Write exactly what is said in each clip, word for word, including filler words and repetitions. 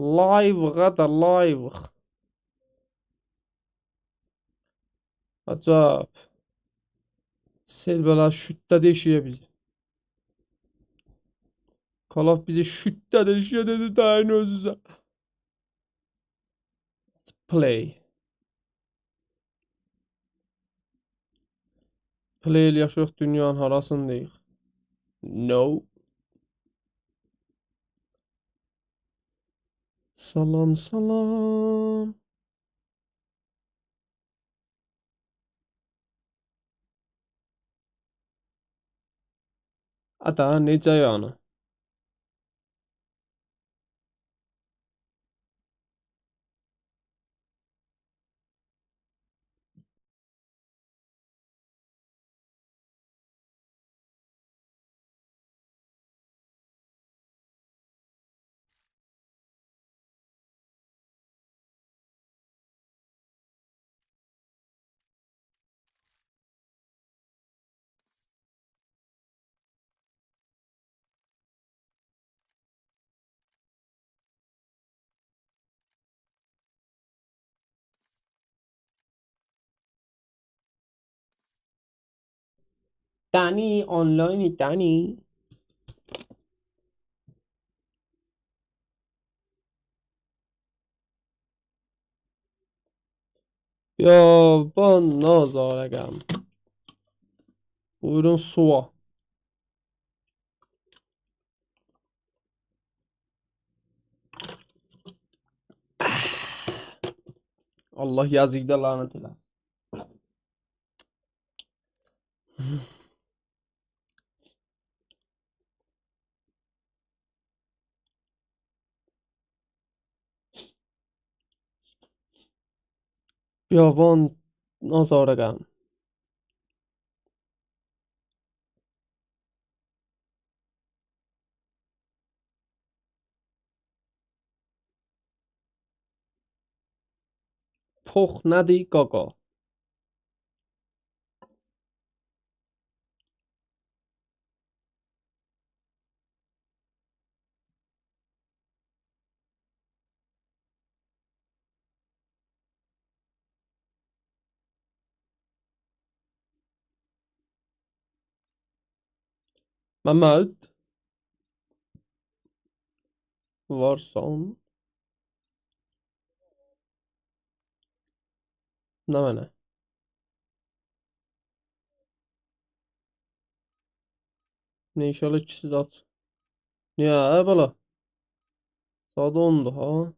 لایویق، هه ده، لایویق. عجب. سئل بئله شوتده دئشیه بیزی. کالاف بیزی شوتده دئشیه دئدی، داین اؤزوزه. پلی. پلی ائله‌یک، یوخ، دونیانین هاراسینداییق؟ نو. سلام، سلام. آدا، نئجه یعنی؟ دنی، آنلاینی، دنی؟ بیابان نازارقم. بویورون سووا. الله یزیده لعنت ائله‌سین. بیابان نازارقم. پوخ نه‌دیر، قاقا؟ ممد. وارسان. نمنه؟ نه، انشاءالله ایکیسی ده آچ. نییه، اه، بالا؟ ساعات اوندور ها.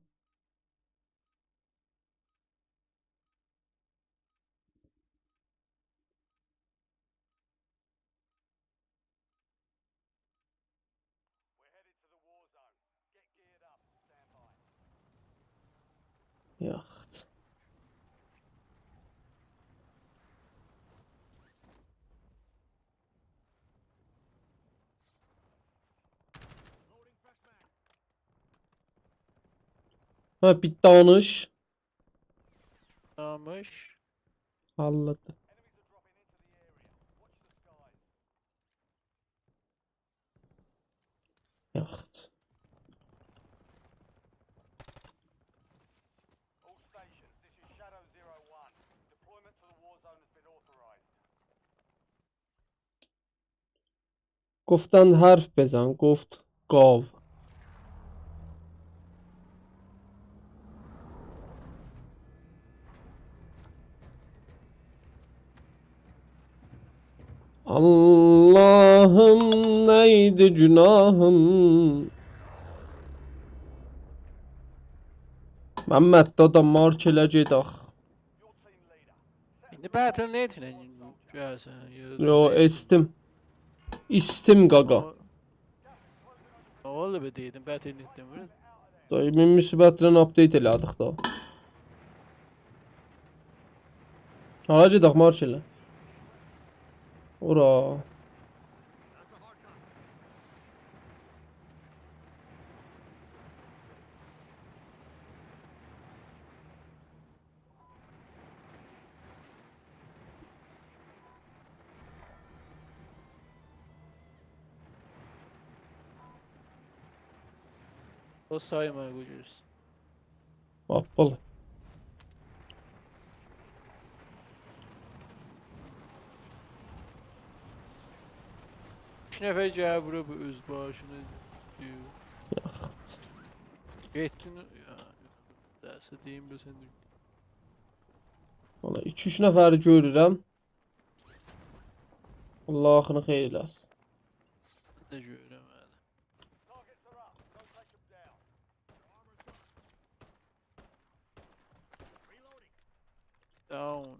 یاخشی. ها، بیر دانیش. دانیش. حاللادی. یاخشی. گفتن حرف بزن، گفت گاو. آللاهیم، نئیدی گوناهیم؟ ممد، دادا، مارک ائله گئدک. ایندی Battle Net ایله گلسن، یوخ، یو، دئییل. استیم. استیم، قاقا. نه اولدو به دئییردین، Battle Net دئمیر؟ دای، من مثبتله update ائله‌دیک دا. هارا گئدک، مارک ائله؟ اورا. او سایما قوجوز. آپپل. اوچ نفر گلیر بورا، بو اؤز باشینا گئدیر. یاخ. گئتدین، یا، درسه دئییم، بو سن ده. والله ایکی-اوچ نفری گؤرورم. الله آخیرینی خئیر ائله‌سین. من ده گؤرورم هله. Down.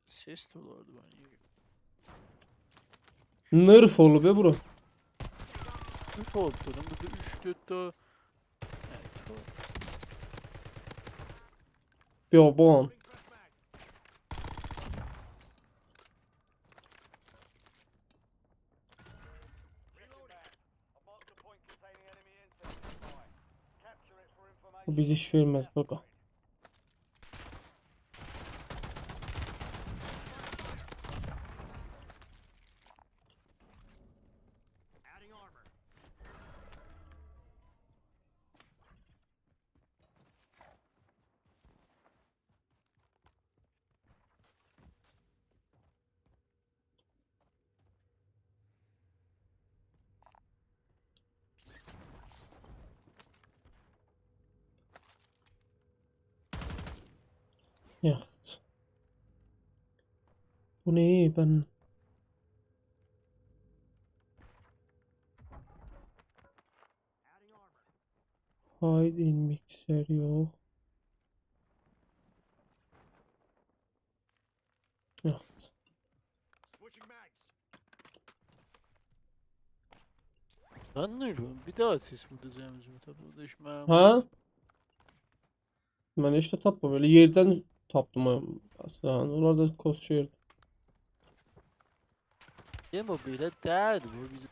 سس ده اولاردی، من یئریم. نرف اولوب، ائ، بورا. نرف اولوب، بورا. بورادا اوچ، دؤرد ده. هه، تو. بیابان. بو بیزه ایش وئرمز، بابا. یاخشی. بو نه؟ من Hide in mixer یوخ. یوخ. Switching mags. من نمی‌دونم. بیر داها سس بورادا جمعیمیزه تاپیلدی. هه؟ من هئچ ده تاپمام. ائله یئردن تاپدیم ها. اصلاً، اونلار دا کوس شئیردی. دئمه، بئله دئییل بو. بیز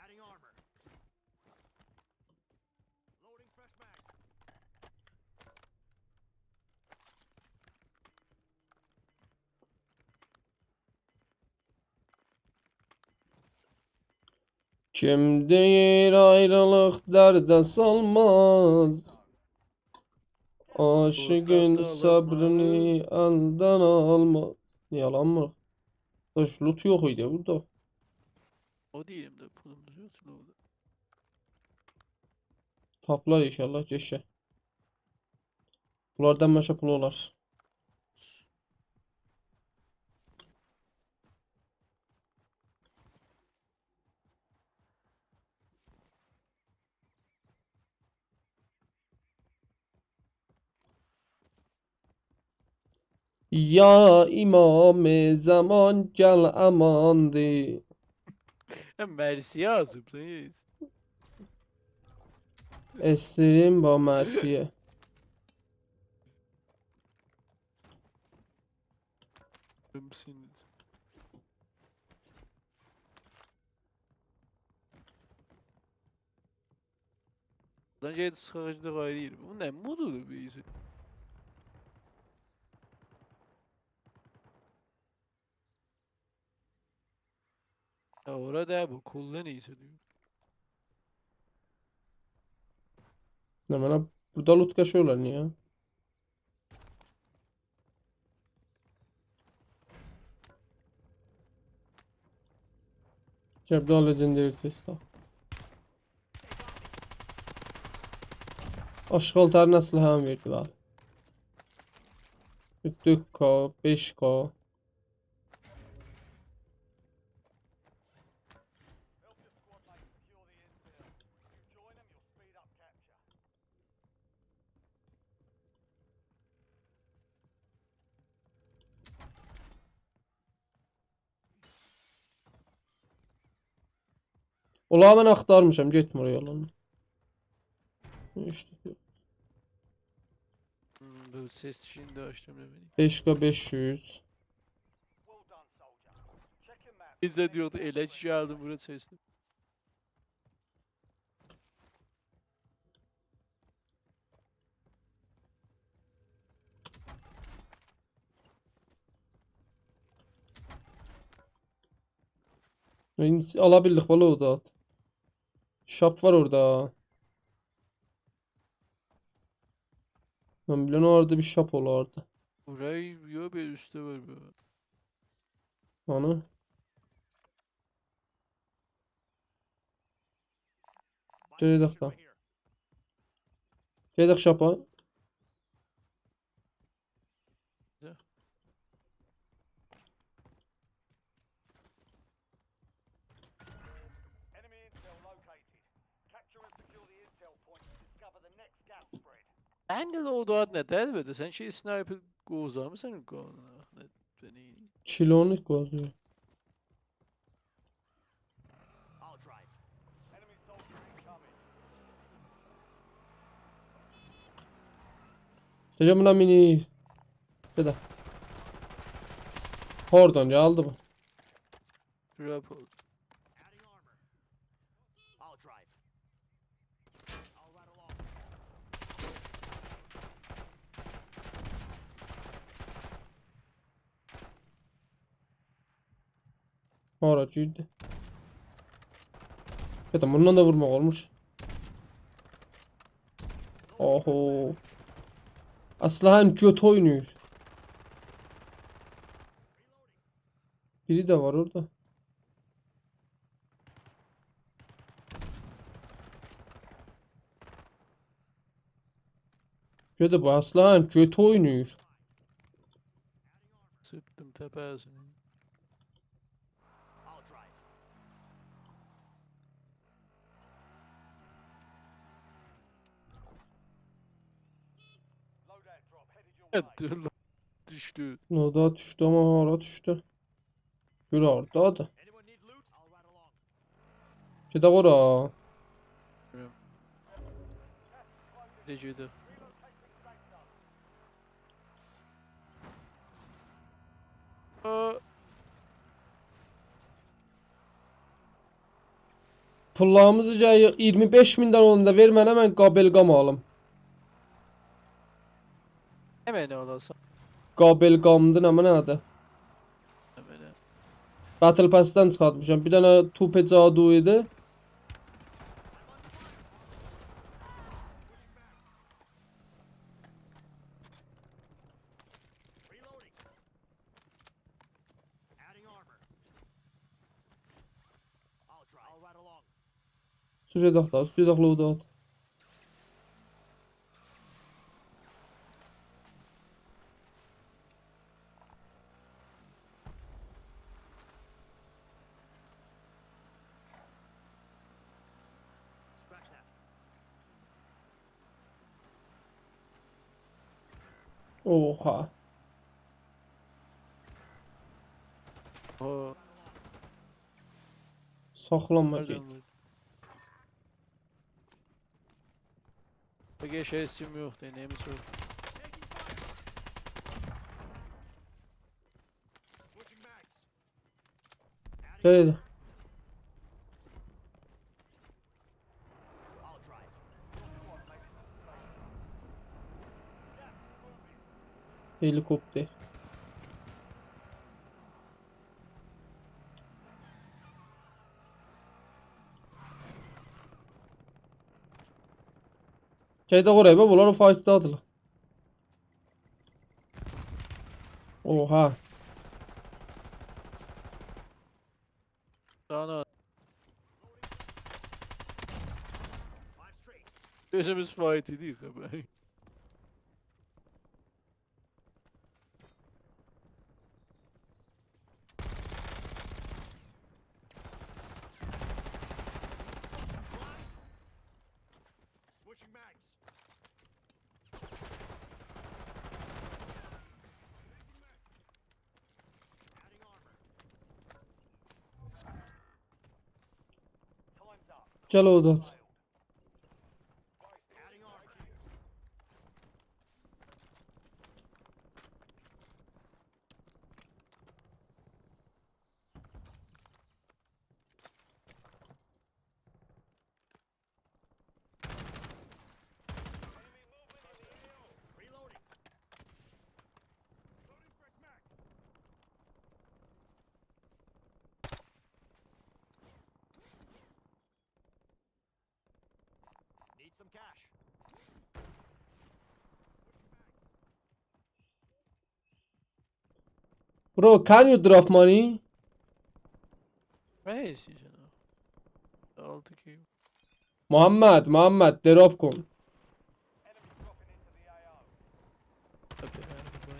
Adding armor. Loading fresh mag. کیم دئییر آیریلیق درده سالماز؟ عاشیقین صبرینی الدن آلماز. نییه آلانمیریق؟ داش، لوت یوخ ایدی بورادا. او دئییرم ده، پولوموز یوخدور، نه اولدو؟ تاپیلار انشاءالله، گئچه. بونلاردان باشقا پول اولار. یا امام زمان، گل امان دئ. هه، مرثیه یازیبسان، یئس. استریم با مرثیه. بوردان گئدیب چیخاق ایندی قاییدیر. بو نه مودور بیر ایسه؟ یا اورا دا بو، کولدا نه ایسه دئییر. نه، منه بورادا لوت قاچیرلار، نییه؟ گل بیر داها لژندری تست آل. آشغال ترین اسلحه‌می وئردی، بلی. دؤرد کا، بئش کا. اولاری من آختارمیشام، گئتمیر او یولون. ایشته یوخ. بو سس ایشینی ده آچدیم، نه بیلیم. بئش کا بئش یوز. بیزده ده یوخدور، ائله کی گلدیم بورا چشدیم. اینجی آلا بیلدیک، والله او دا. شاپ وار اورادا. من بیلن اورادا بیر شاپ اولاردی. بورای یوخ، بیر اوسته وار بو. هانی؟ گئدک دا. گئدک شاپا. Enemy intel located. Capture and secure the intel point to discover the next gas spread. من ده او دا نه دل بده. سن شئی، اسنایپر قوزامیسان قولونا. نه، نه. کیلونو قوزو. دئیه‌جم بونا مینی. گئده. هاردان گلدی بو؟ Drop oldu. هارا گیردی؟ گئده، بوندان دا وورماق اولموش. اوهو. اسلحه‌نین گؤتو اوینایر. بیری ده وار اورادا. گئده، بو اسلحه‌نین گؤتو اوینایر. چیرپدیم تپه‌سینه. دوشدو. او دا دوشدو، آمما هارا دوشدو؟ گؤر هاردادیر. گئدک اورا. بیلمیرم. گئده، گئده. آ. پوللاریمیزی گرک ایگیرمی بئش مین دنه اوندا وئر منه، من قابلگام آلیم. نمنه آلاسان؟ قابلگامدی، نمنه آدی؟ نمنه؟ Battle Passدن چیخارتمیشام. بیر دنه توپ جادو ایدی. سوژه داختا، سوژه داختا، او دا آت. اوها. او. ساخلانما، هاردان گئت. ووردو؟ بو گئشه‌یه سیم یوخدور، نه‌ییمیز یوخ. شئی. هلیکوپتر. شئی ده اورا، باخ، بونلار او فایتدادیلار. اوها. دانا. اؤزوموز فایت ائدیریک، خبر. گل اوردا. Bro, can you drop money? Where is he, you know? All the queue. محمد، محمد، دراپ کن. Tabii, yani, bu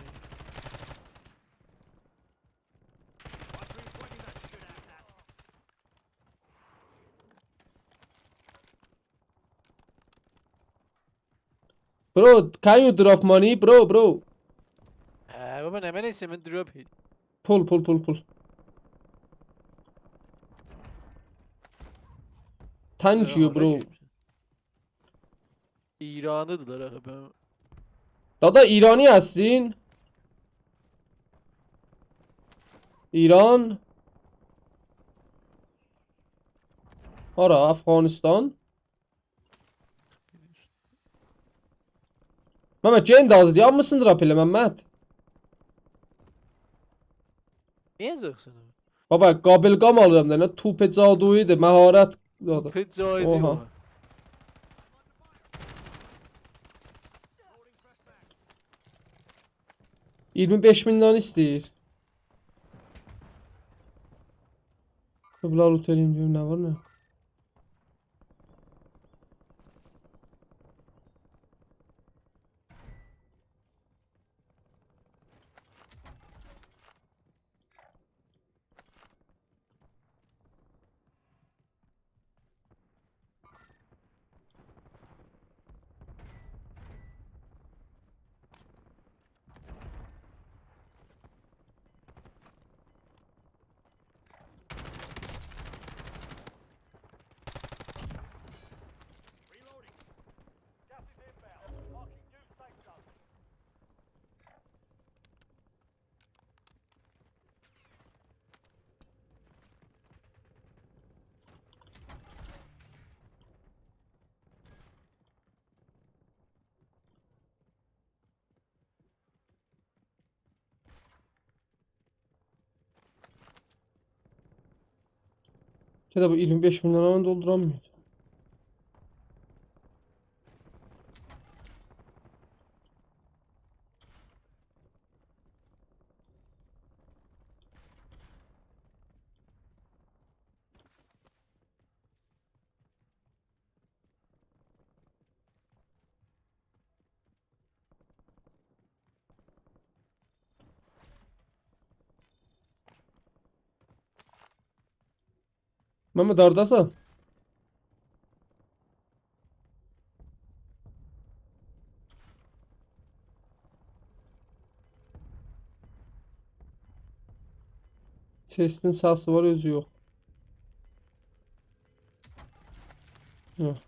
Bro, can you drop money? Bro, bro. هه، بابا، نمنه ایسته‌ییرم، من drop it. پول، پول، پول، پول. Thank you, bro. ایرانی‌دیرلار آخی، من دادا، ایرانی هستین؟ ایران؟ هارا، افغانستان؟ ممد، گئن ده آز، یانمیسین دراپ ائله، ممد. نییه یازیرسان اونو؟ بابا، قابلگام آلیرام دا، نه توپ جادویی‌دیر، مهارت زادی. توپ جادویی اوها. بابا. اییرمی بئش میندن ایسته‌ییر. بونلاری لوت ائله‌ییم، گؤروم نه وار، نه یوخ. گده بو اییرمی بئش میندن اونو دولدورامیر. ممد، هارداسان؟ چستین ساسی وار، اؤزو یوخ. یوخ.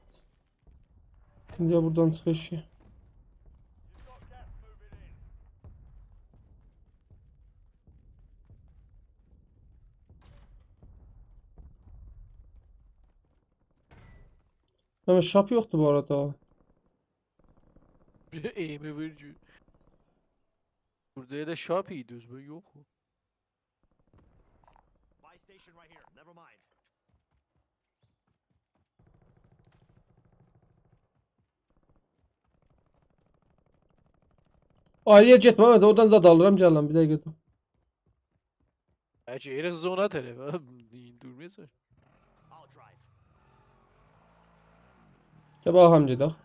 ایندی بورادان چیخیر کی. ممد، شاپ یوخدور بو آرادا. بیر ده ایم وئر کی. بورادا ائله شاپ ایدی، اؤزومه یوخ. Buy station right here. Never mind. آیری یئر گئتمه، ممد، اورادان زاد آلیرام، گلیرم، بیر دقیقه دور. بلکه ائله زونا طرف، ها؟ دورمایاسان. I'll drive. گل باخام گئدک.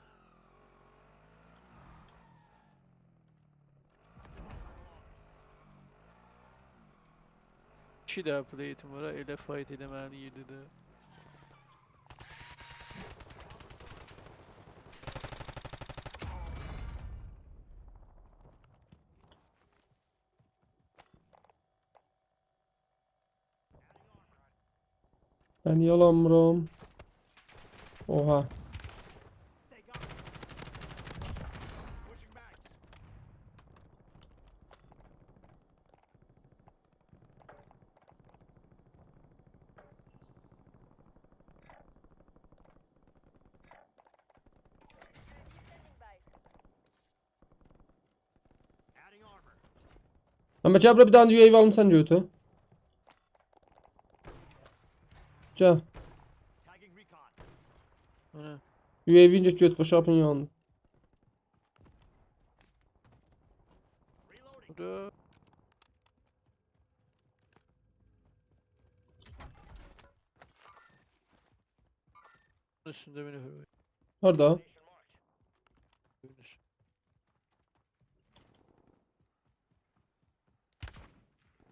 ایکی دنه plate-یم وار ها، ائله fight ائله‌مه‌لی یئرده‌دیر. من یالانمیرام. اوها. من بلکه بورا بیر دنه یو ای وی آلیم، سن گؤتور. گل. آنا. یو ای وی اینجا گؤت باشا آپین یانیندا. بورا. اوستونده بیر نفر وار. هاردا؟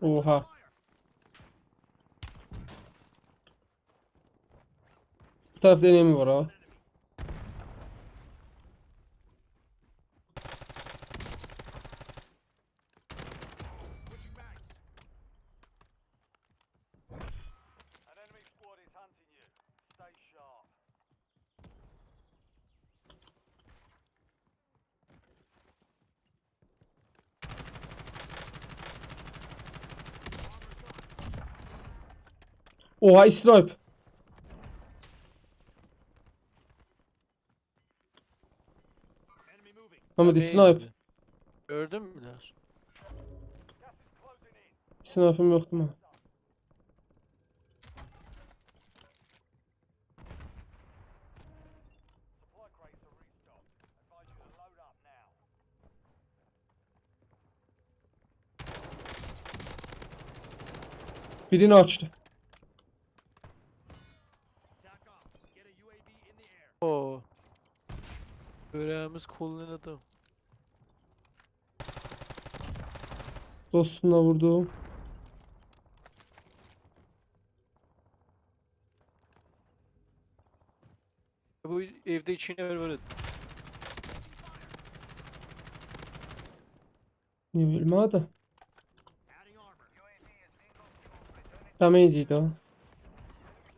اوها. بو طرفده انمی وار ها. An enemy squad is hunting you. Stay sharp. اوها، اسنایپ. محمد، اسنایپ. گؤردوم بیر دنه. اسنایپیم یوخدور من. بیرینی آچدی. او. اوره‌ییمیز کولونو یئدی. دوستونا ووردو. بو ائوده ایکی نفر وار ایدی. نییه اؤلمه‌دی؟ دمیج ایدی او.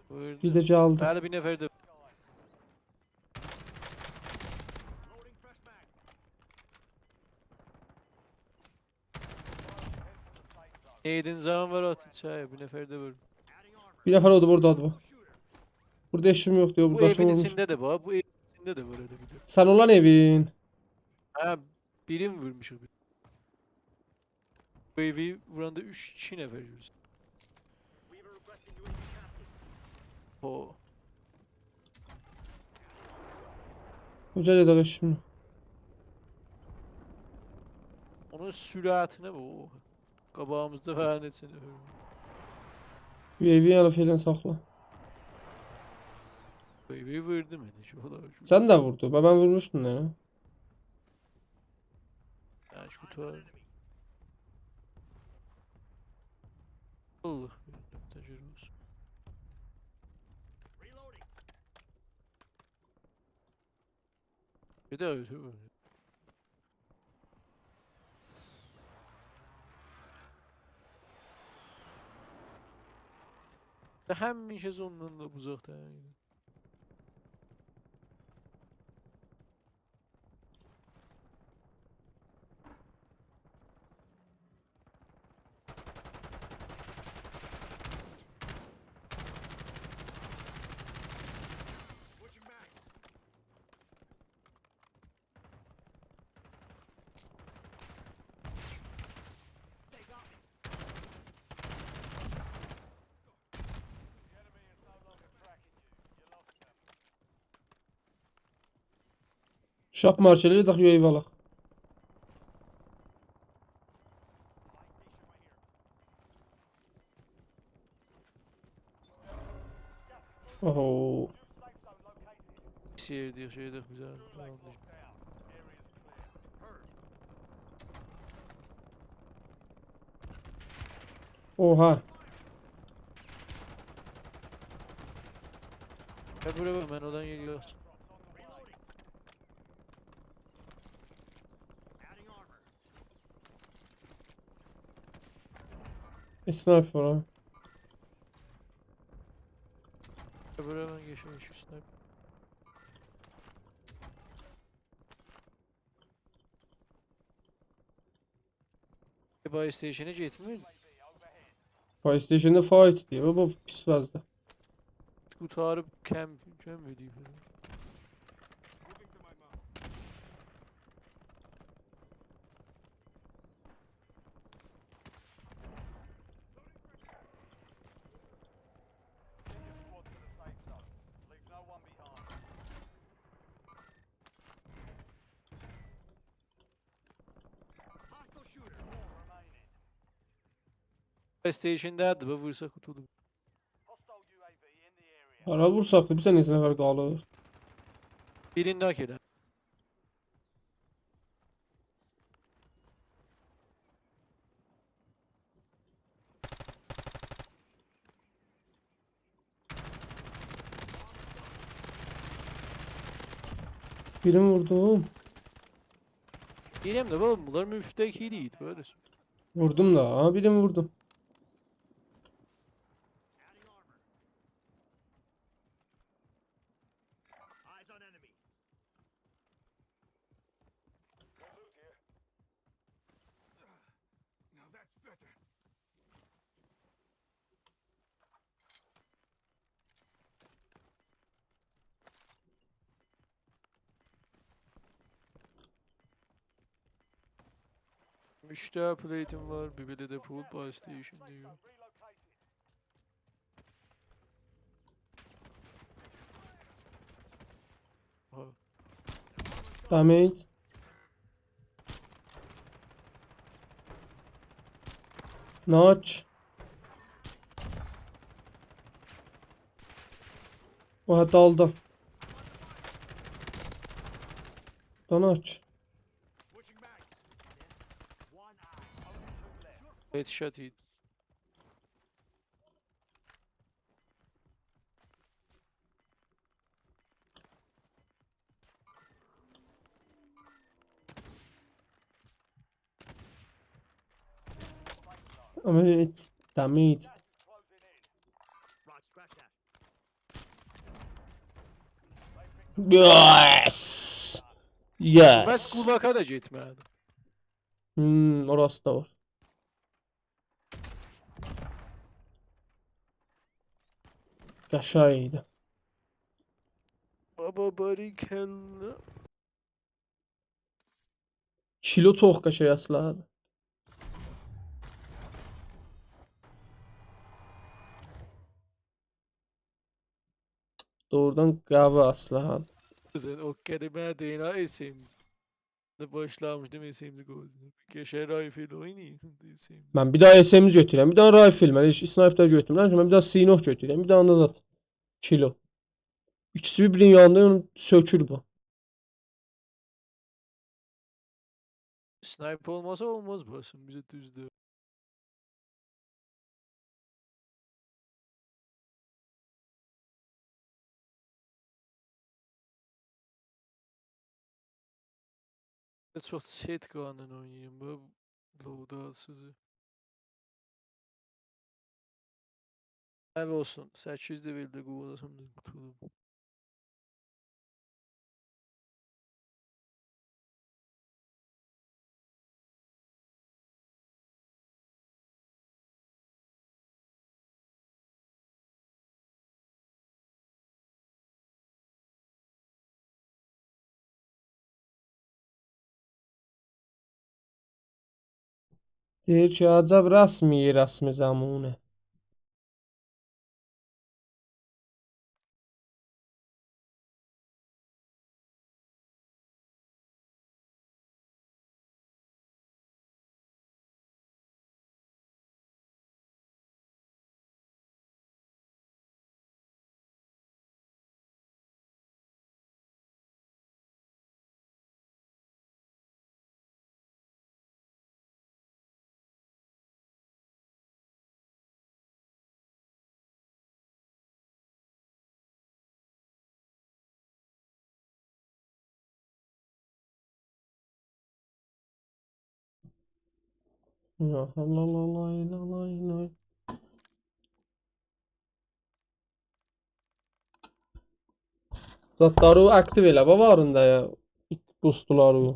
بویوردو. بیر ده گلدی. بلی، بیر نفر ده. نئیدین جان وار، آت ایچری، بیر نفر ده وور. بیر نفر اودور، بورادادیر بو. بورادا هئچ کیم یوخدور، یوخ، بو بوراداشیم ائوین وورموش. ایچینده ده وار، بو ائوین ایچینده ده وار ائله بیر ده. سن اولان ائوین. هه، بیرین وورموشوق. بو ائوی ووراندا اوچ، ایکی نفر گؤرورسن. هو. اوجا گئدک شیمدی. اونون سرعتینه باخ. قاباغیمیزدا فقط نئچه نفر وار. یو ای وی یعنی فعلا ساخلا. بو ائوی ووردوم ایندی کی، اولار کی. سن ده ووردون. به، من وورموشدوم دا. هه، کی قوتار. آللاه بیر نقطه گؤروز. بیر ده اؤتور. ده همیشه زوندان دا اوزاقدا یعنی. شاپ مارکت ائله‌یک، یو ای وی آلاق. اوهو. شئیدیر، شئیدیر، گؤزل. تامام. اوها. گل بورا باخ، من اولان یئری یوخ. اسنایپر وار ها. گل بورا، من گئچیم ایکی اسنایپر. ائ، بای استیشنه گئتمیر. بای استیشنده فایت دئییر، بو پیس وضعده. قوتاریب کمپ، کمپ ائدیب. PlayStation ده‌دیر، بو وورساق قوتولور. هارا وورساق، بیر دنه نئچه نفر قالیر. بیرینی ناک ائله. بیرینی ووردوم. دئییرم ده، بابا، بونلار مفته هیل ایدی، بئله. ووردوم دا، ها، بیرینی ووردوم. اوچ تا پلیتیم وار، بیر بئله ده پول PlayStation دئییر. آها. Damage. Knock. او حتی آلدی. دا knock. Headshot yedi. Damage, damage. Yes! بس Yes! قولاقا دا گئتمه‌دی. هوم، اوراسی دا وار. قشنگ ایدی. بابا، باریکلا. کیلو چوخ قشنگ اسلحه‌دیر. دوغرودان قوی اسلحه‌دیر. سن او قدیمه دئیین ها، SMG. باشلامیشدیم SMG قویدوم. قشنگ رایفل اوینایین، SMG. من بیر دانا SMG گؤتورورم، بیر دانا رایفل، من هئچ اسنایپر گؤتورمورم کی، من بیر دانا سینوک گؤتورورم، بیر دانا دا زاد. کیلو. ایکیسی بیر-بیرینین یانیندا، اونو سؤکور بو. اسنایپ اولماسا اولماز باسیم، بیزه دوزدور. چوخ چت قانون اویناییرام، بو لودا سیزی. اول اولسون، سککیز لئولده قووالاسام دا قوتولوم. دئییر کی، عجب رسمی، رسم زمونه. یا الله، الله، الله، الله، الله. زادلاری اکتیو ائله، بابا، آریندا یا. بوستولاری.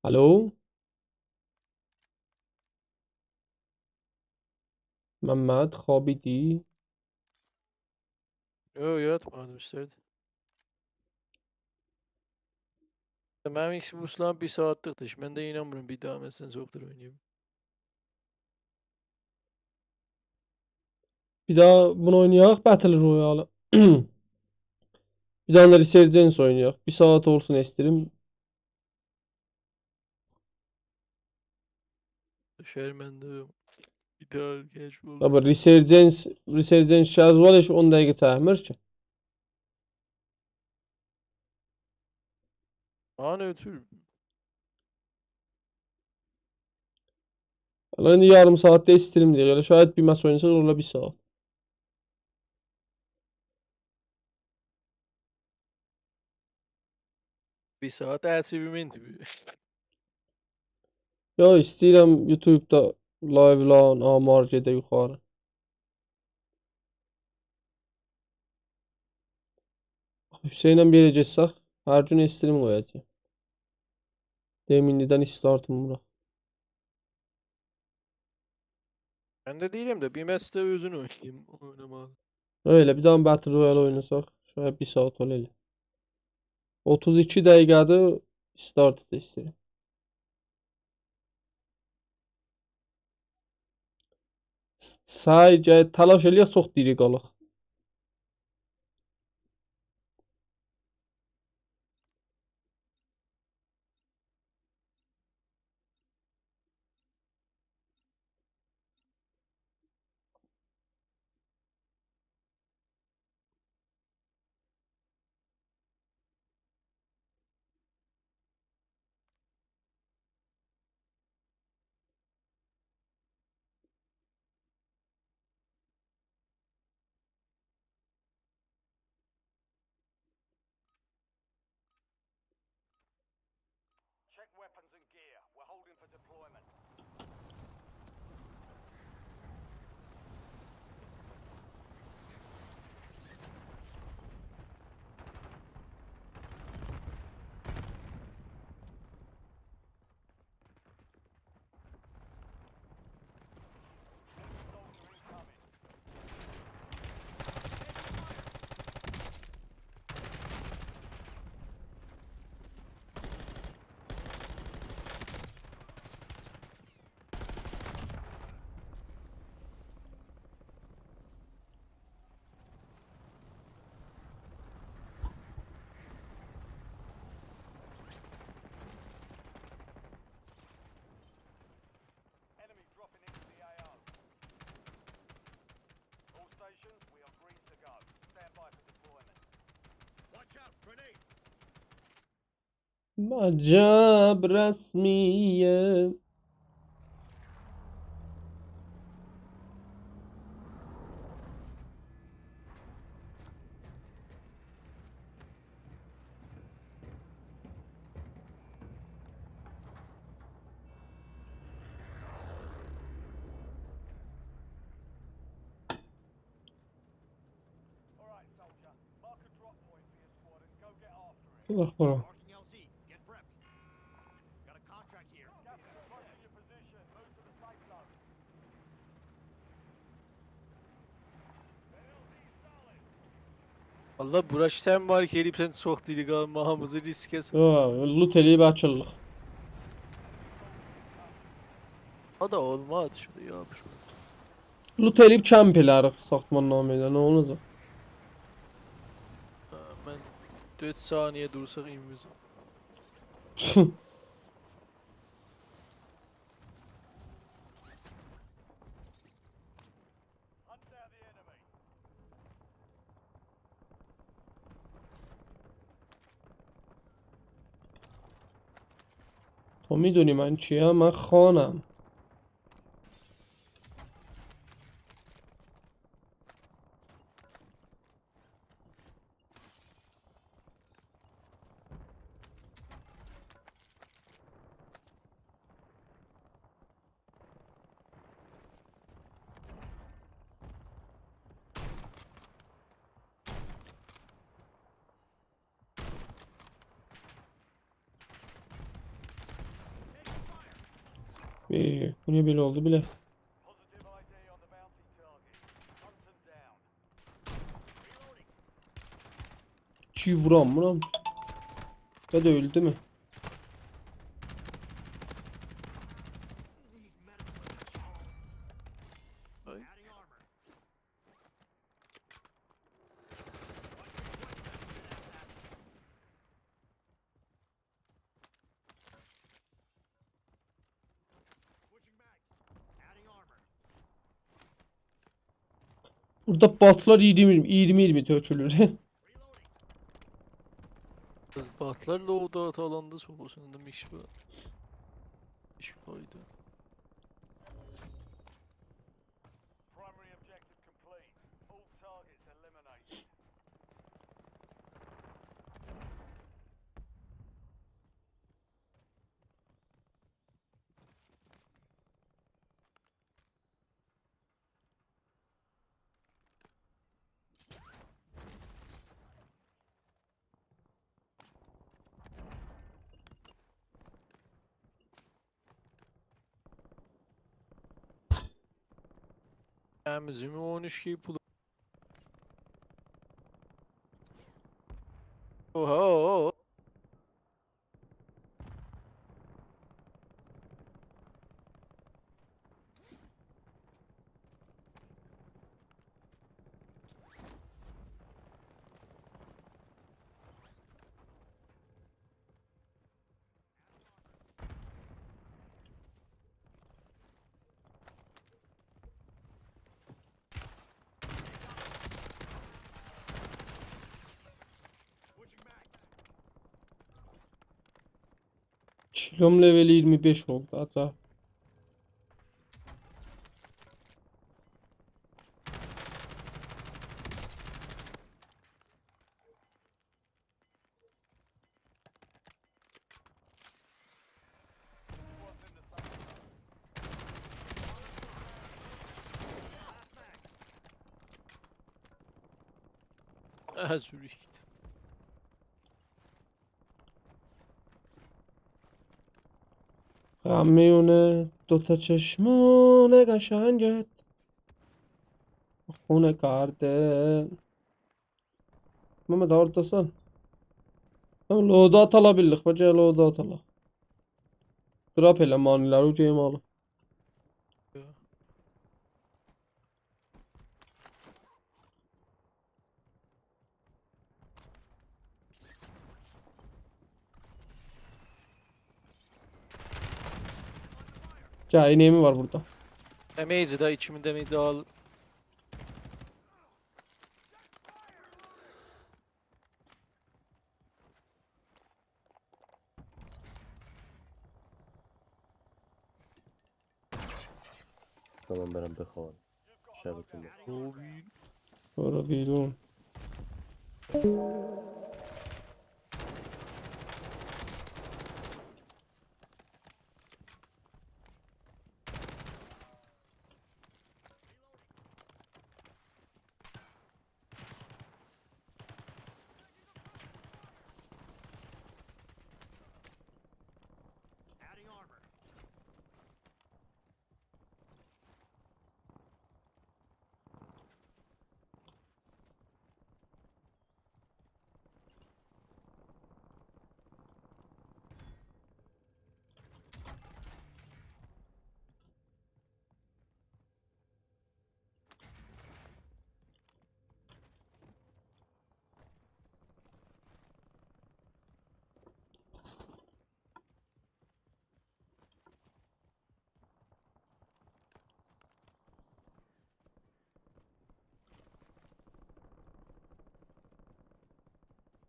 الو؟ ممد، خوابیدی؟ یو، یاتمادیم، ایستردیم. منیم ایکس بوکسلاریم بیر ساعاتلیقدیر. من ده اینانمیرام بیر داها مثلا چوخدور اویناییم. بیر داها بونو اوینایاق، Battle Royale-ی. بیر داها دا Resurgence اوینایاق. بیر ساعات اولسون ایسته‌ییرم. شهر منده بیر داها کشف اولدو. بابا، Resurgence، Resurgence Casual هئچ اون دقیقه چکمیر کی. آن اؤتور. الان ایندی یاریم ساعاتدا ایسته‌ییرم دئیک. ائله شاید بیر مچ اویناساق، اولا بیر ساعات. بیر ساعات achievement بیر. یو، ایسته‌ییرم یوتیوبدا لایولارین آمار گئده یوخاری. حسینله بیر یئره گئتسک، هر گون استریم قویاجاغام. دئییم، ایندیدن استارتیم بورا. من ده دئییرم ده، بیر مچ ده اؤزون اویناییم، اوینامالی. ائله، بیر داها Battle Royale اویناساق، شاید بیر ساعات اولا ائله. اوتوز ایکی دقیقه‌دیر، استارت دا ایسته‌ییرم. س-، سعی، گرک تلاش ائله‌یک، چوخ دیری قالاق. Check weapons and gear. We're holding for deployment. Enemy dropping into the A O. All stations, we are green to go. Stand by for deployment. Watch out, grenade! عجب رسمیه. باخ بورا. والله بورا سن وار کی، ائله‌ییبسن چوخ دیری قالماغیمیزی ریسکه سال. یو، لوت ائله‌ییب آچیللیق. او دا اولمادی شورادا، یوخ، شورادا. لوت ائله‌ییب کمپ ائلریک ساختمان‌نامه‌ده، نه اولاجاق؟ من دؤرد ثانیه دورساق اینویزیبل. تو می‌دونی من چیم؟ من خانم. ائ، بو نییه بئله اولدو بیله؟ کی وورام، وورام. یا دا اؤلدومو؟ آی. بورادا باتلار اییرمی اییرمی، اییرمی اییرمی تؤکولور. باتلار لوداوت آلاندا چوخ اولسون، اوندا میش وار. میش قویدو. Primary objective complete. All targets eliminated. همیزی می اون اوچ کی پول؟ اوها، اوها. کیلوم لول اییرمی بئش اولدو، آجا. آها، سوریکت. غمیونه دوتا چشمان قشنگت خون کرده. ممد، هارداسان؟ هه، لوداوت آلا بیلدیک، باخ، گل لوداوت آلا. دراپ ائله مانیلری، او گیم آلا. گل، اینه‌ییمی وار بورادا. دمیجی ده، ایکی مین دمیج آل. تمام، برم بخوابم. شبتون بخیر. آمین. برو بیرون.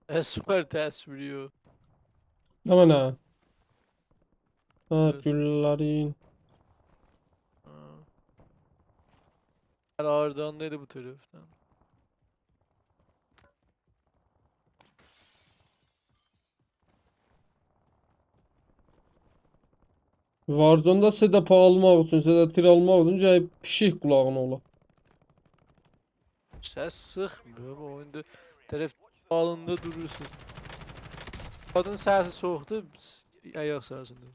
اسپر تصویری او. نه منه؟ ها، ائوت. گولله‌لرین. ها. هله هاردان دئییل بو طرفدن. وارزوندا صدا آلماق اوچون، صدا تیر آلماق اوچون گرک پیشیک قولاغین اولا. سس چیخمیر، بو اویوندا طرف دالیندا دورورسون. آدین سسی چوخدور، آیاق سسیندیر.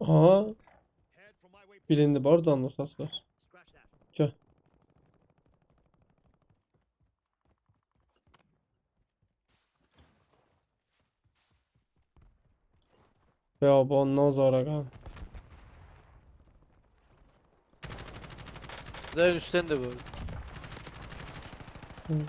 آها. بیرینده بار جانلی سس وار. گل. خیابان‌دان اورا قال. زر اوستدن ده وور. هی.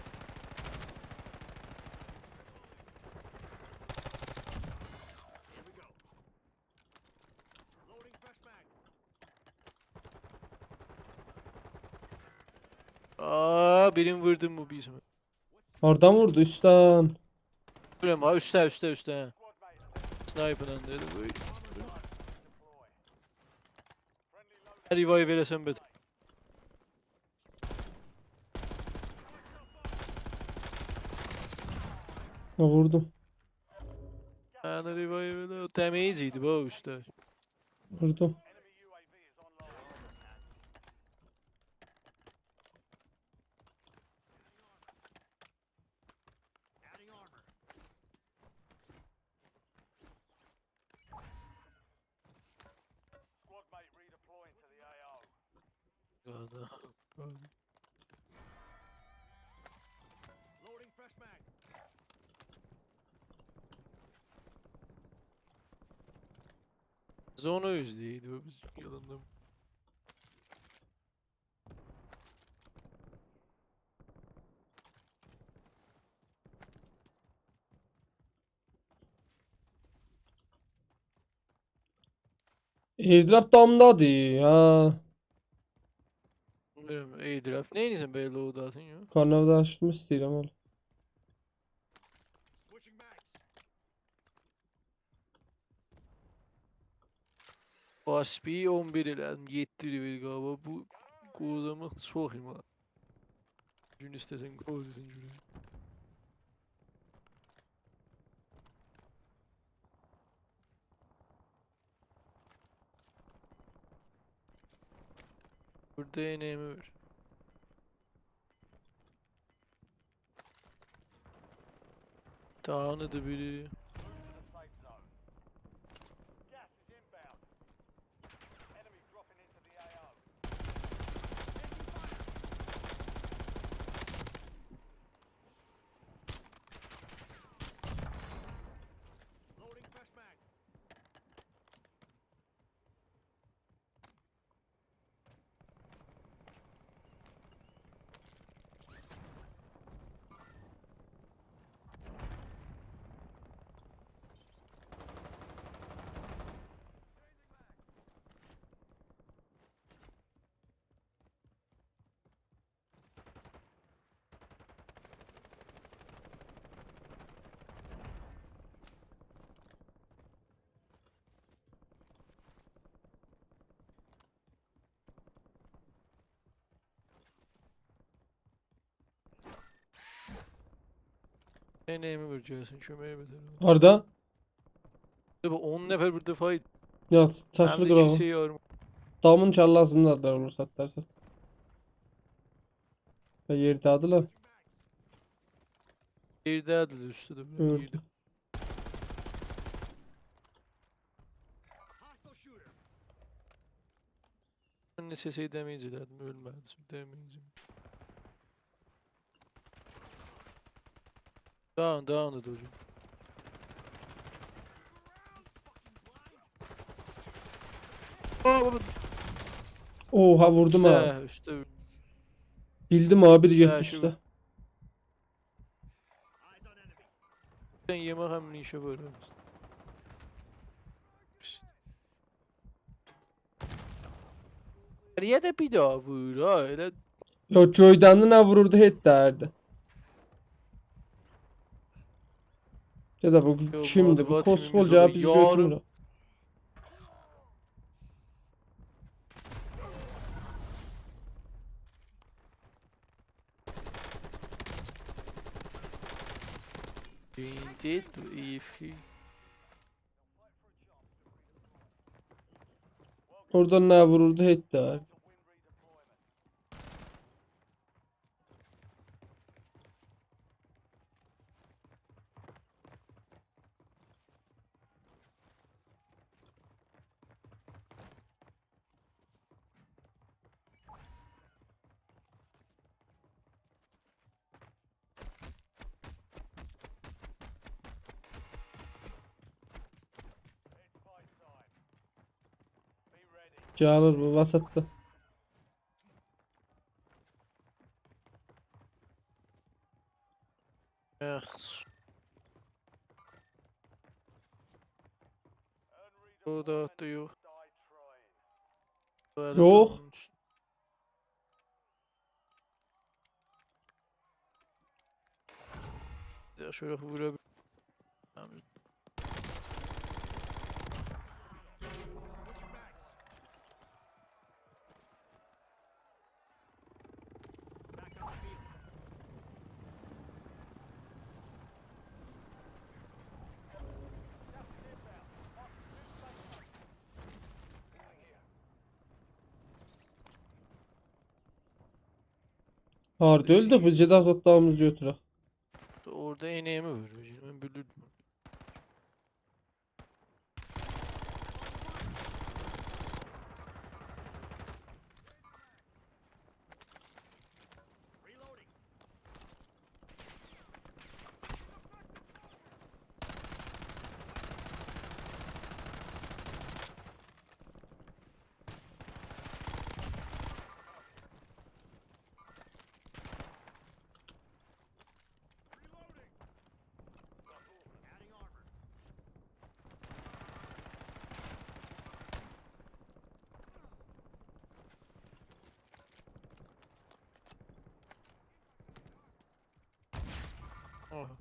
آآ، بیرینی ووردوم بو بیرینی. هاردان ووردو؟ اوستدن. بیلمیرم ها، اوسته، اوسته، اوسته. اسنایپرله دئدی بو. ریوایو وئره‌سن بئتر. نه ووردوم؟ یعنی ریوایو وئره‌سن، او دمیج ایدی بو اوسته. ووردوم. Squad mate redeploying to the A O. Loading fresh mag. زونو ایزله‌ییردی بو، بیز یادیندا. Airdrop دامدادیر، ها. بیلمیرم، airdrop. نه ائدیرسن بئله لوداتین یا؟ کانال دا آچدیم، ایسته‌ییرم اونو. باسپی اون بیر ائله‌دیم، یئددی ریویل قابا. بو قووزاماق چوخ ایمه. گون ایسته‌سن قووزاسان گؤرک. بوردا ائنه‌ییمی وئر. داون‌دی بیری. ائنه‌ییمی وئر گلسین، کؤمه‌یه بئتر اولور. هاردا؟ بابا، اون نفر بوردا فایت. یا، چاشلی قیراغی. هم ده ایکی شئی آرمور. دامین کلله‌سینی ده آتدیلار، اولور ساتدیلار، سات. و یئرده‌دیلر. یئرده‌دیلر، اوستده‌دیر، بیر گؤردوم. یئرده. من نئچه شئی دمیج ائله‌دیم، اؤلمه‌دی. دمیج. داون، داون دا دور. آآ، بابا. اوها، ووردوم ها. اوسته، اوسته. بیلدیم ها، بیر یئتمیش اوسته. سن یئمک همیشه وورورسان. نییه ده بیر داها وورور ها، ائله. یوخ، گؤیدنده نه ووروردو، هئچ دئییردی. گده، بو یوخ، کیمدیر؟ بو، بو کسخل، گلیب بیزی یاریم گؤتورمور. Indeed, if he اورادا نه ووروردو، هئچ ده. گلیر بو وسطده. یاخشی. او دا، دا یوخ. یوخ. یا شوره وورا بیر-، هاردا اؤلدوک بیز، گئدک زادلاریمیزی گؤتورک. اورادا انیمی وور. من بیلیردیم. آها.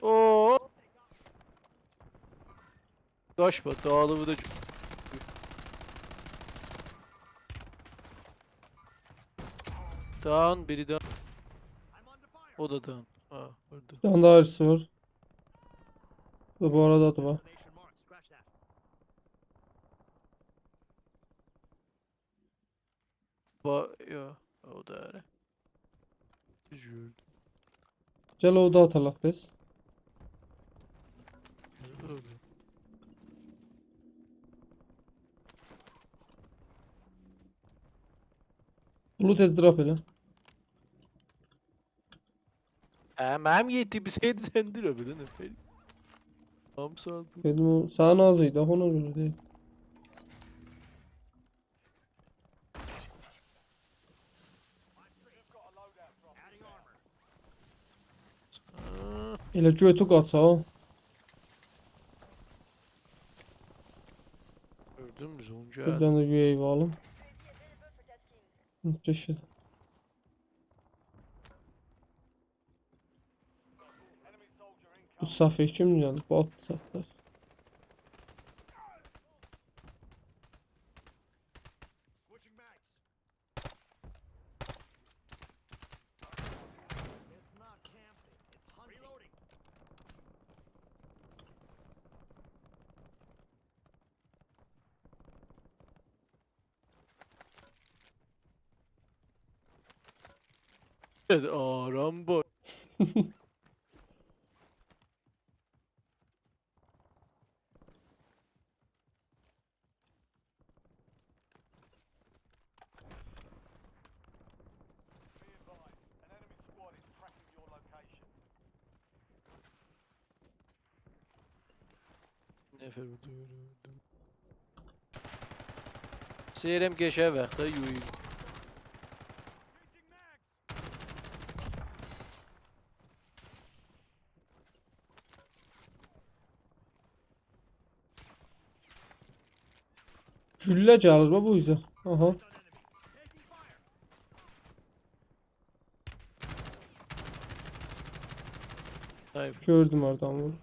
اوو. داش وار، داغیلیب دا. Down، بیری down. او دا down. ها، اؤلدو. بیر دنه داها آیریسی وار. بو، بو آرادا آدی وار. با، یو، او دا اره. دوز گؤردوم. گل اودا آتالاق تئز. بونو تئز دراپ ائله. هه، منیم یئتدی، بیر شئیدی، سن دراپ ائله، نه فئل. تام ساعت بو. دئدیم، او سنین آز ایدی، آخی اونا گؤره دئییل. ائله گؤتو قاچا. گؤردون مو، زون گلدی. بیر دنه ده U A V آلیم. هی، دوشدو. بو صفحه کیم گلدی؟ بات زادلار. آرام بو. نفر ووردو، ووردو، ووردو. سئیرم گئچه وقت ها، U A V. گولله گلیر، باخ، بو اوزه. آها. Ay, گؤردوم هاردان وورور.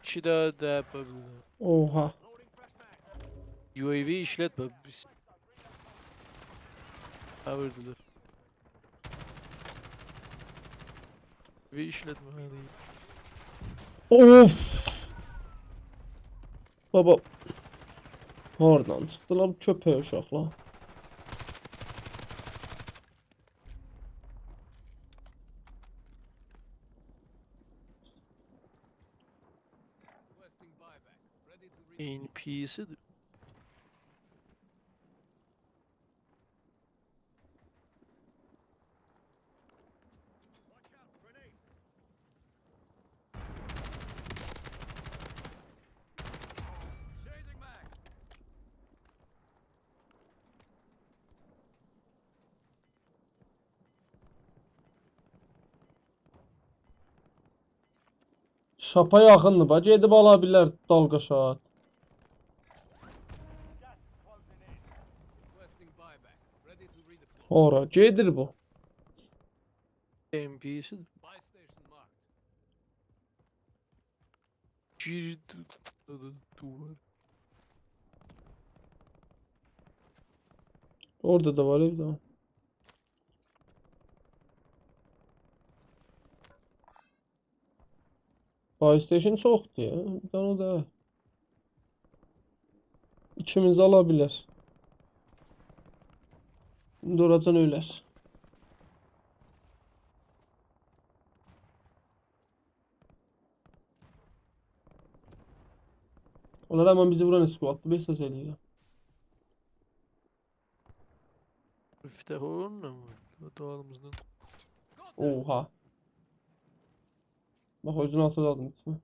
ایکی دنه ده یاپا بیلدیم. اوها. U A V ایشلتمه بیز. هه، ووردولار. U A V ایشلتمه، هه، دئییل. اوف. بابا. هاردان چیخدیلار بو کؤپک اوشاقلار؟ N P C'dir. شاپا یاخیندیر، باخ، گئدیب آلا بیلر دالقا شات. اورا گئدیر بو. N P C'dir. Girdi. Duvar. اورادا دا وار ائوده. PlayStation چوخدور یا. بیر دنه او دا. ایکیمیزی آلا بیلر. ایندی اوراجان اؤلر. اونلار همان بیزی ووران اسکواددیر، بئش سس ائله‌ییرم. Üfte oğlum da mı? O da alımızdan. اوها. باخ، اؤزونو آتاجاقدیم اوستونه.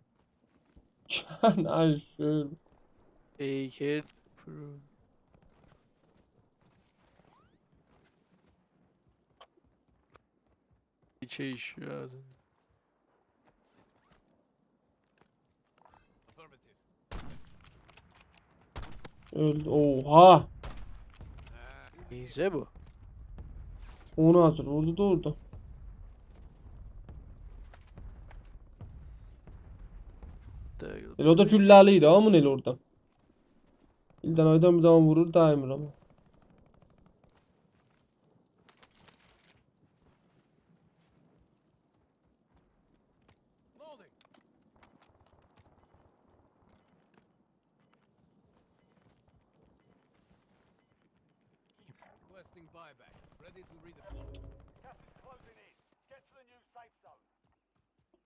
کن، آی، شؤل. Eker Pro. İçe iş lazım. اؤلدو. اوها. Neyse bu. اونو حاضر ووردو دا اورادا. Değil. ائله او دا گولله‌له‌ییر ها، بونو ائله اورادا. ایلدن آیدان بیر دانا وورور، دیمیر آمما.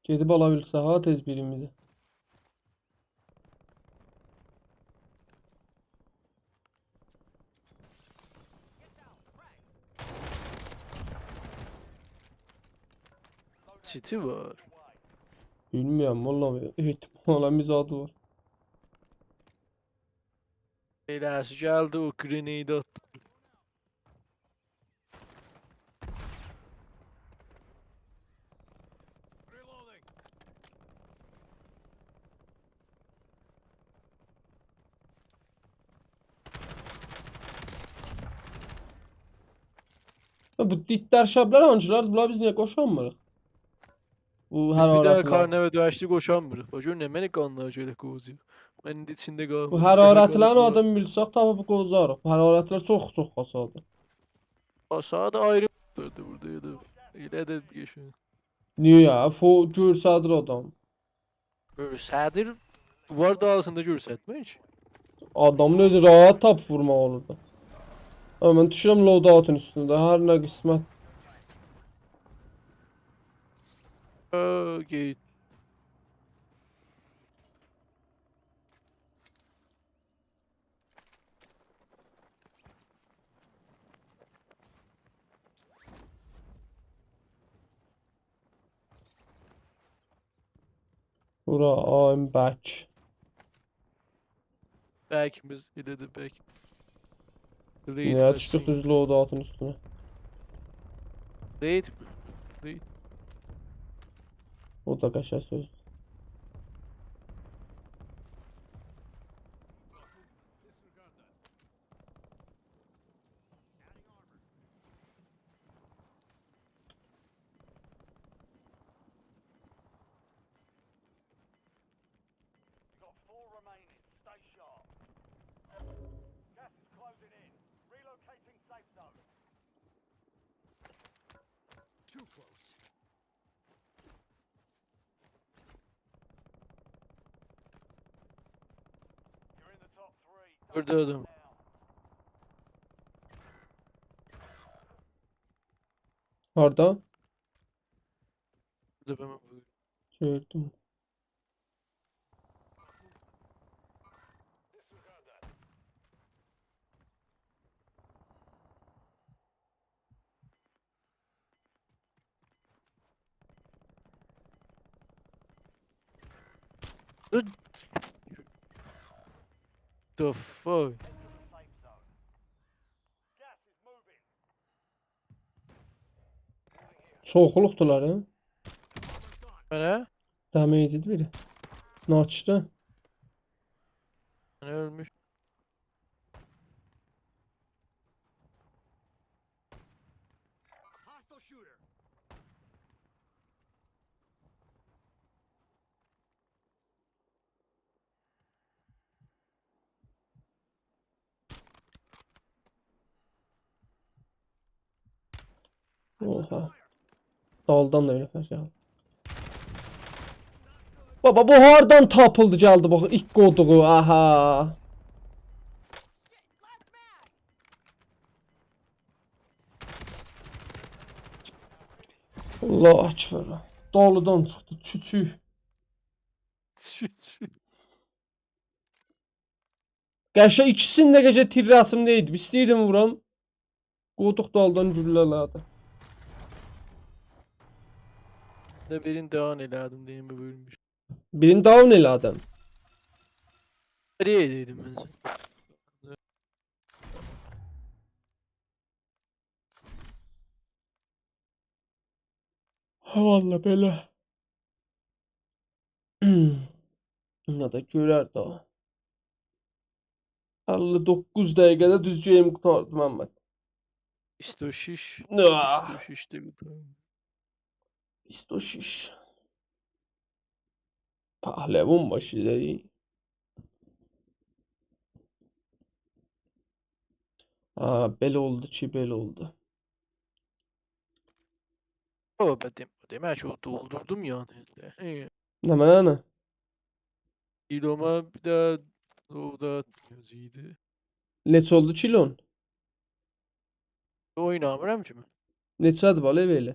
گئدیب آلا بیلسه ها تئز بیریمیزی. City var. بیلمیرم والله، احتمالا بیر زادی وار. Beləsi gəldi, o grenade atdı. یا بو دیتدر شبلر هانسیلاردیر؟ بونلاری بیز نییه قوشانمیریق؟ بو بیر ده حرارتلر. کارناوا دؤیشدی قوشانمیریق. باخ، گؤر نمنه قانلار گئدک قووزاییق. من ایندی ایچینده قالمیشام. بو حرارتلرین آدینی بیلسک، تاپیب قووزاریق. بو حرارتلر چوخ، چوخ خاصادیر. آشاغیدا آیری دؤردو بورادا، ائله، ائله ده قشنگ. نییه؟ فو-، گؤرسدیر آدام. گؤرسدیر، دیوار دالیسیندا گؤرستمیر کی. آدامین اؤزو راحت تاپیب وورماق اولور دا. آمما من دوشورم loadoutون اوستونه، هر نه قسمت. اوکئی. بورا، I'm back. Backimiz، ائله ده back. نییه دوشدوک دوز loadoutون اوستونه؟ Late. Late. او دا قشنگ سؤز. You've got four remaining. Stay sharp. Gas is closing in. Relocating safe zone. Too close. You're in the top three. Don't Burada adam. Now. Harda? Burada ben vuruyorum. Gördüm. The fuck? چوخلوقدولار، هه؟ منه؟ Damage-ی بیری. ناچدی. منه اؤلموش. اوها. دالدان دا بیر نفر گلدی. بابا، بو هاردان تاپیلدی، گلدی باخ، ایت قودوغو، آها. الله اکبر. دالیدان چیخدی، چوچوک. چوچوک. قشه ایکیسینین ده قشه تیرره‌سینده ایدی. ایسته‌ییردیم وورام. قودوق دالدان گولله‌له‌دی. ده بیرینی داون ائله‌دیم، دئییم، بو اؤلموش. بیرینی داون ائله‌دیم. نئیه دئیدیم من سنه؟ هه، والله بئله. اینا دا گؤرر ده. اللی دوققوز دقیقه‌ده دوز گیم قوتاردی، محمد. بیست و شش. آه. بیست و شش دقیقه. بیست و شش. پهلوان باشی دئییل. ها، بئله اولدو کی، بئله اولدو. او، به دئم-، دئمک کی، او دولدوردوم یعنی. هه. نمنه، نه؟ کیلوما بیر ده او دا یازیدی. نئچه اولدو کیلون؟ اوینامیرام کی من. نئچه‌دیر، بالا، ائله؟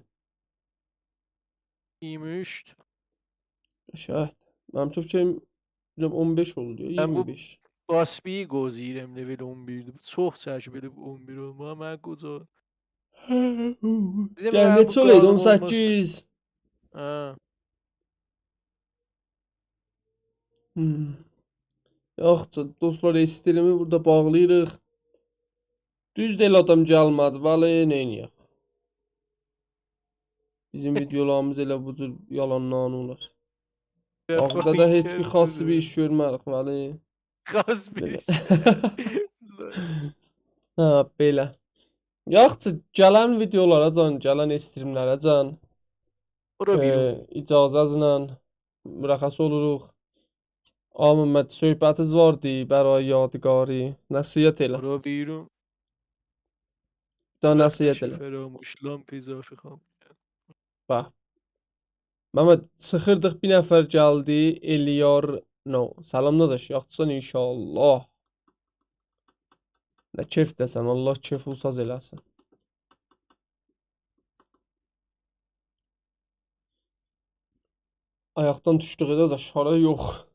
اییرمی اوچ. شاید. منیم چوخ فیکریم، بیلمیرم، اون بئش اولدو یا، من بو اییرمی بئش. باسبی‌یی قوزاییرام، لول اون بیردیر. بو چوخ چکیب ائله بو اون بیر اولماغا، من قوجا. بیزیم گل، منیم بو نئچه اولایدی؟ قانون اولماز. اون سککیز. هه. هوم. یاخشی، دوستلار، استریمی بورادا باغلاییریق. دوز دئییل، آدام گلمه‌دی، ولی نئینیه‌ک؟ بیزیم ویدیولاریمیز ائله بو جور یالاندان اولار. آخیردا دا هئچ بیر خاص بیر ایش گؤرمه‌ریک، ولی خاص بیر ایش. هه، بئله. یاخشی، گلن ویدیولاراجان، گلن استریملره‌جان، بورا بیر ائ، اجازه‌زله مرخص اولوروق. آقا محمد، صحبتیز واردی برای یادگاری. نصیحت ائله. بورا بیرون. دا نصیحت ائله. فراموش، لامپ اضافی خام. باخ. محمد، چیخیردیق، بیر نفر گلدی، الیار نو. سلام داداش، یاخشیسان انشاءالله. نه کئفده‌سن، الله کئفی ساز ائله‌سین. آیاقدان دوشدوک، ائله ده شارا یوخ.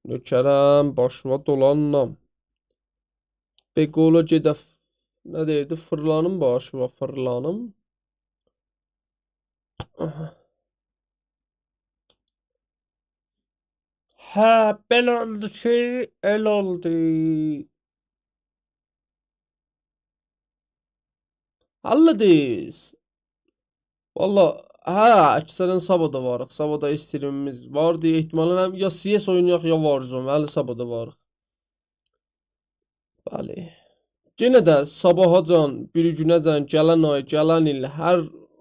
نوکرم، باشیوا دولانام. به قولو گئده ف-، نه دئییردی؟ فیرلانیم باشیوا، فیرلانیم. آها. هه، بئله اولدو کی، ائله اولدو. حلدیر. والله، هه، اکثرا صاباح دا واریق. صاباح دا استریمیمیز واردی. احتمالا هم یا CS اوینایاق، یا Warzone. ولی صاباح دا واریق. بلی. یئنه ده صاباحاجان، بیری گونه‌جن، گلن آی، گلن ایل، هر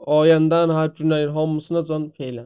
آیندن، هر گونلرین هامیسیناجان فعلا.